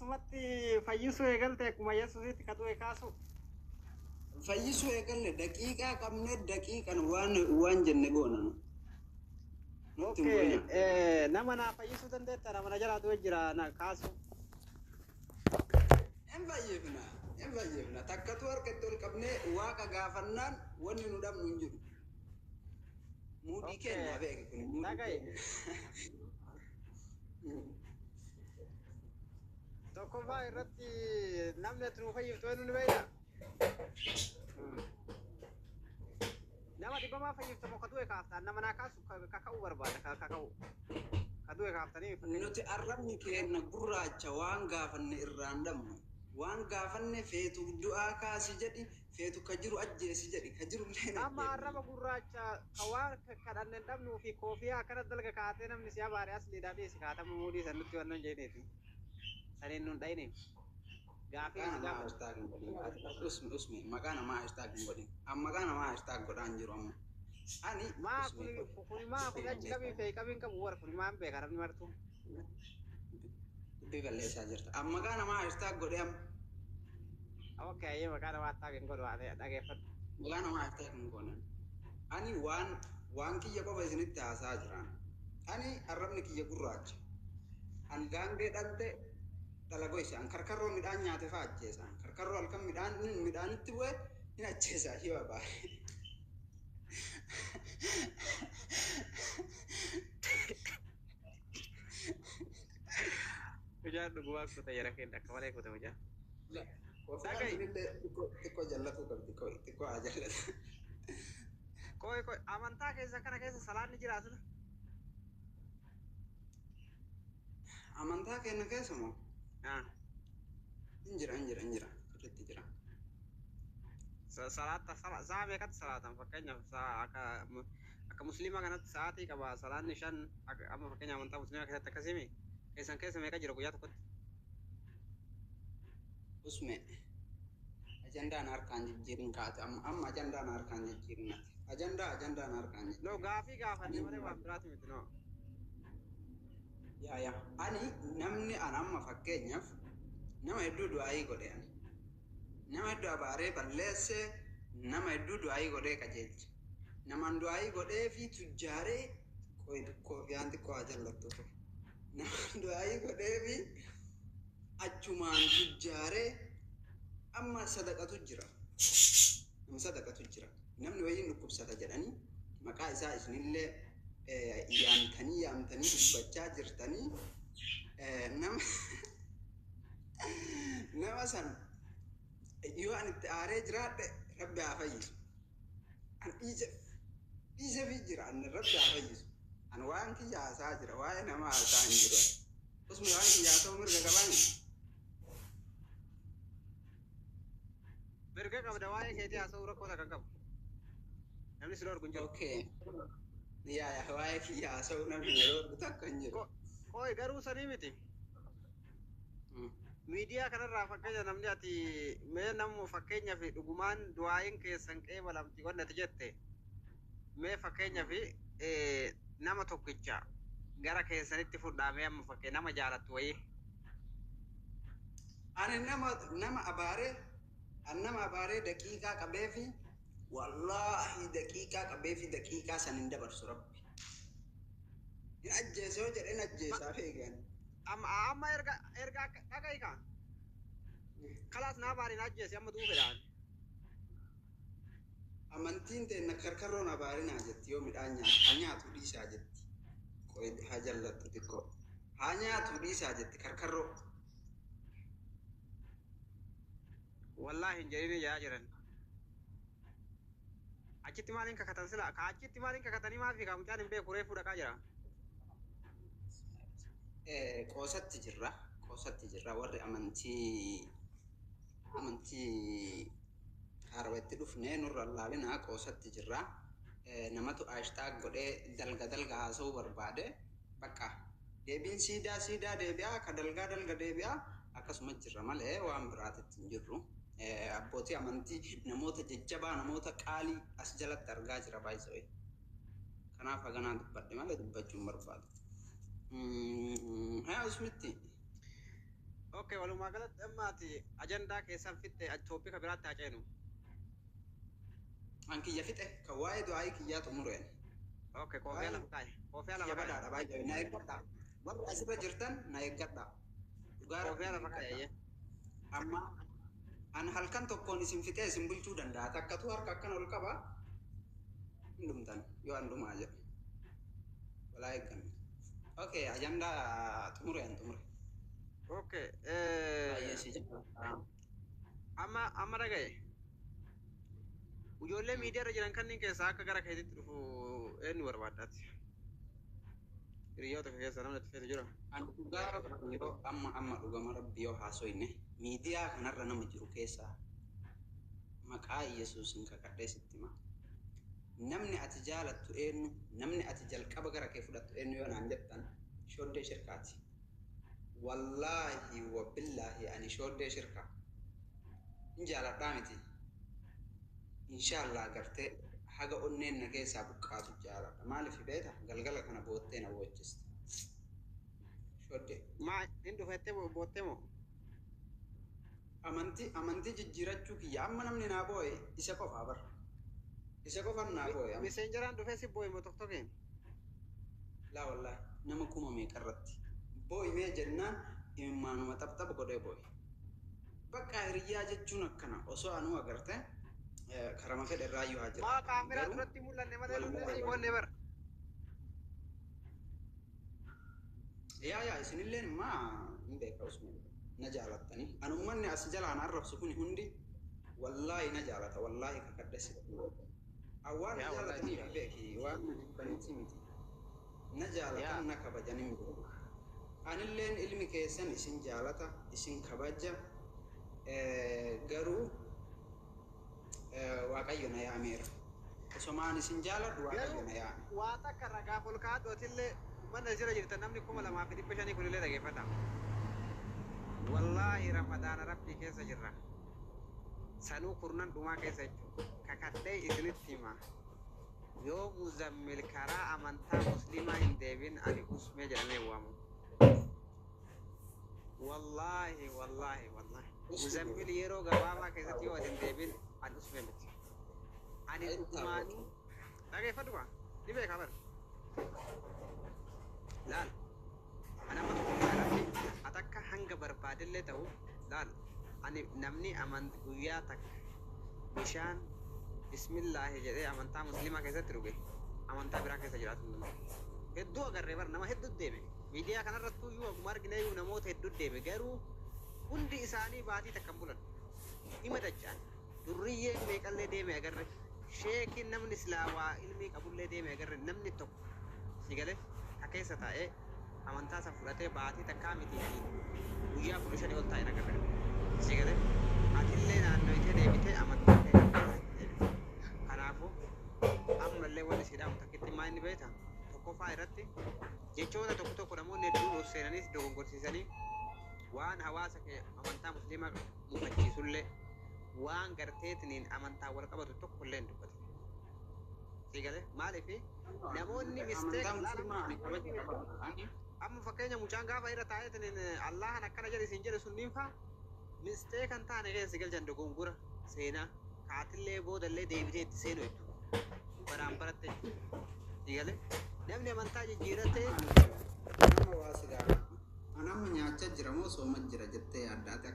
Akkasumatti fayyisuu eegalte akkuma Yesuusitti ka du'e kaasu. Fayyisuu eegalle, daqiiqaa qabne, daqiiqan waan jenne goona nu. Nutti hin Okay, bu'ina. Nama naa fayyisuu dandeetta, nama na jalaa du'e jira na kaasu. Hin fayyifna, hin fayyifna. Takkatu harka itti ol qabnee Waaqa gaafannaan wanni nu dhabnu hin jiru. Muudii kennaa beeki kun muudii Dhaga'i. kenna. Tokkoffaa irratti namni ati nuu fayyiftu eenyu ni beektaa? Nama dhibamaa fayyiftu moo ka du'e kaaftaan? Nama naa kaasu ka ka'uu barbaada, ka ka'u. Ka du'e kaaftanii fakkeenyaaf. Nuti arrabni keenya gurraacha, waan gaafanne irraan dhabnu. Waan gaafanne, feetu du'aa kaasi jedhi, feetu ka jiru ajjeesi jedhi, ka jiru illee hin Amma ajjeefne. Arraba gurraacha ka waan kadhanne hin dhabnuu fi koofiyaa akkana dalga kaatee namni si abaare asliidhaa dhiisi kaatama muudii san nutti wannan jeeniiti. Saniin nun dhayini. Gaafii Maqaa si namaa gaafadhu. Hashtag hin godhin. Usmi, usmi, maqaa namaa hashtag hin godhin. An maqaa namaa hashtag godhaa hin jiru amma. Ani Maa usmi kuni godhi. Kuni maa kuni achi qabii fe'e qabiin qabu warra kuni maan beeka namni martuu. Dubbii balleessaa jirta. An maqaa namaa hashtag godhee amma. Okay, ayyee, maqaa namaa hashtag hin godhu, ati dhageeffadhu. Maqaa namaa hashtag hin goone. Ani waan kiyya qofa isinitti haasaa jiraan. Ani arrabni kiyya gurraacha. An gaangee dhalte dhala goysa. An karkarroo midhaan nyaate fa'a ajjeesa. An karkarroo halkan midhaanitti bu'e hin ajjeesa yoo abaare. Mucaan dhugumaa kuta jara keenya akka malee kuta mucaan. Koofiyaan Dhaga'i. sunillee xiqqoo xiqqoo jallatuu qabdi. Xiqqoo xiqqoo haa jallatu. Qoy qoy, amantaa keessan kana keessa salaanni jira asila? Amantaa keenya keessa moo? Ah. Hin jira, hin jira, hin jira. Sirriitti jira. Salaata sa'a meeqatti salaatan? Fakkeenyaaf sa'a akka musliimaa kanatti sa'aatii qaba salaanni shan, amma fakkeenya amantaa musliimaa keessatti akkasii keessan keessa meeqa jira guyyaa tokkotti? Usme, ajandaan harkaan jijjiirin kaate amma, amma ajandaan harkaan jijjiirin ati. Ajandaan harkaan No, jijjiirin. gaafii gaafanne Ani malee waan biraati miti, no. Yaa yaa, ani namni an amma fakkeenyaaf nama hedduu du'aayii godhe ani. Nama hedduu abaaree balleesse, nama hedduu du'aayii godhee qajeelche. Namaan du'aayii godhee fi tujjaaree, koofiyaan xiqqoo haa jallattu. Namaan du'aayii godhee fi achumaan tujjaaree amma sadaqatu jira. Nama sadaqatu jira. Namni wayiin dhukkubsata jedhanii maqaa isaa isinillee yaamtanii yaamtanii dubbachaa jirtanii, nama san yoo ani itti aaree jiraadhe Rabbi haa fayyisu. An dhiiseefii jira, ani Rabbi haa fayyisu. An waan kiyya haasaa jira, waa'ee namaa haasaa hin jiru. Osuma waan kiyya haasa'uu mirga qabaani. Mirga qabda, waa'ee keetii haasa'uu rakkoo takka hin qabu. Namni si dhorku hin jiru. Okay. Yaa yaa, waa'ee kiyya haasa'uu namni yeroo argu takka hin jiru. Qoy, garuu sanii miti. Miidiyaa kanarraa fakkeenya namni ati mee namu fakkeenyaaf dhugumaan du'aayin keessan qeebalamti wanni ati jette, mee fakkeenyaaf nama tokkicha gara keessanitti fudhaa mee, amma fakkee nama jaalattu wayii. Ani nama abaaree, an nama abaaree daqiiqaa qabee fi wallaahi daqiiqaa qabee fi daqiiqaa san hin dabarsu Rabbi. Hin ajjeese yoo jedhe hin ajjeesaa feegan. Amma erga akka dhaga'i kaa. Kalaas naa baariin ajjeese, amma du'uu fedhaan. Amantiin teenna karkarroon abaarinaa jetti, yoo midhaan nyaatu haa nyaatu dhiisaa jetti. Qoy haa jallattu xiqqoo. Haa nyaatu dhiisaa jetti karkarroo. Wallaahi hin jedhini jedhaa jiran. Achitti maaliin kakatan sila? Ka achitti maaliin kakatanii maal fi kaa mucaan hin beeku, reefuu dhaqaa jira. Qoosatti jirra. Qoosatti jirra. Warri amantii haarawaa itti dhufnee nurra laalinaa, qoosatti jirra. Namatu hashtag godhee dalga dalga haasa'uu barbaade, bakka deebiin siidaa siidaa deebi'aa, ka dalgaa dalga deebi'aa, akkasuma jirra malee waan biraatitti hin jirru. Abbootii amantii, namoota jajjabaa, namoota qaalii as jalatti argaa jira baay'isee. Kanaaf haganaa dubbadhe malee dubbachuu hin barbaadu. Haa, usmitti. Okay, walumaa galatti amma ati ajandaa keessan fixxe, topic biraatti haa ceenu. An kiyya fixe, kan waa'ee du'aayii kiyyaa xumureen. Okay, koofiyaa lafa kaaye. Koofiyaa Kiyya lafa kaaye. badaadha baay'ee. Na eeggadha. Warri asirra jirtan na eeggadha. Dhugaa Koofiyaa Rabbii na lafa kaaye. eeggadha. Ayyee. Amma an halkan tokkoon isin fixee isin bulchuu danda'a. Takkatu harka akkan ol qaba. Hin dhumtan yoo an dhumaa jedhe. Walaa eegganna. Okay, ajandaa xumure, an xumure. Okay. Baay'ee si jaalladha. Amma dhagaye. Ijoollee miidiyaa irra jiran kanneen keessaa akka gara keetitti dhufu eenyu barbaaddaati? Hiriyoota kee keessaa namni itti feetu jira? An dhugaa Rabbi yoo amma dhugama Rabbi yoo haasoyne, miidiyaa kanarra nama jiru keessaa maqaa Yesuusin kakadhee sitti hima. Namni ati jaalattu eenyu, namni ati jalqaba gara kee fudhattu eenyu yoo naan jettan, shooddee shirkaati. Wallaahi wa billaahi, ani shooddee shirkaa hin jaaladhaa miti. Inshaallah gartee haga onneen na keessaa buqqaatu jaaladha. Maaliif beeta? Galgala kana boottee na wajjiste. Shooddee. Maa hin dhufettee boottee moo? Amantii jijjiirachuu kiyya amma namni naa boo'e isa qofaa bara. Isa qofan naa boo'e amma. Messengeraan dhufee si boo'e moo TikTokiin? Laa, wallaahi nama 4000 irratti. Boo'i mee jennaan imimmaanuma xapxap godhee boo'e. Bakka hiriyyaa jechuun akkana osoo anuu agarte karama fedhe irraayyuu haa Maa jiraatu. kaameraa Garuu duratti mul'anne malee dhufnee si wallaahi boonne bara. Yaa isinilleen immaa hin beeka usuma na jaalattanii. An uummanni as jalaan arrabsu kun hundi wallaahi na jaalata, wallaahi kakadhe sitti. Awwaan na Yaa, wallaahi si jaalataniif jaalata. beeki, waan na jibbaniiti miti. Na jaalatan, na kabajan hin beeku. Anilleen ilmi keessan isin jaalata, isin kabaja, garuu Waaqayyo na yaameera. Osomaan isin jaaladhu Waaqayyo Garuu na yaame. waa takka ragaaf ol kaa'adhu, atillee mana jira jirtan, namni 2500 kunillee dhageeffata. Wallaahi Ramadaana Rabbii keessa jirra. Sanuu kurnan dhumaa keessa jechuudha. Kakadhee isinitti hima. Yoo Muzammil karaa amantaa musliimaa hin deebin, ani usmee jedhamee waamu. Wallaahi, wallaahi, wallaahi. Muzammil yeroo gabaabaa keessatti yoo ati hin deebin, ani usmee miti. Ani dhugumaanii dhageeffadhu kaa, ni beekaa bara. Laal. Ani amma tokko irratti ati akka hanga barbaadellee ta'u, laal, ani namni guyyaa takka bishaan bismillaahi jedhee amantaa musliimaa keessatti dhuge amantaa biraa keessa jiraatu hin danda'u. Hedduu agarree bara, nama hedduu deeme. Miidiyaa kanarrattuu iyyuu akkuma argine iyyuu namoota hedduu deeme, garuu hundi isaanii baatii takka hin bulan. Hima dacha'an. Durriyyeen meeqallee deeme agarre. Sheekiin namni silaa waa ilmii qabullee deeme agarre, namni tokko si galee ka keessa taa'ee amantaa isa fudhatee baatii takkaa mitii fi guyyaa 15 ol taa'e agarre. Si galee atillee naannoyitee deebitee amantaa kee kan keessatti deebite. Kanaafuu ammallee wanni si dhaamu takkitti maa inni beekta? Tokkoffaa irratti jechoota tokko tokko namoonni hedduun ol seenanis dogongorsiisanii waan hawaasa kee amantaa musliimaa mufachiisullee, waan garteetiniin amantaa wal qabatu tokko illee hin dubbatin. Si galee? Maaliif namoonni mistake Amantaa musliimaa ani kabaja qaba. Ani amma fakkeenya mucaan gaafa irra taa'eetiniin Allahan akkana jedhe isin jedhe sunniin faa mistake kan taane keessa si galchan, dogongora seenaa kaatillee boodallee deebitee itti seenu jechuudha. Baraan baratte jechuudha. Si galee? Namni amantaa jijjiiratee Nama waa si gaafadhu. An amma nyaachaa jira moo sooma jira jettee yaadda ati?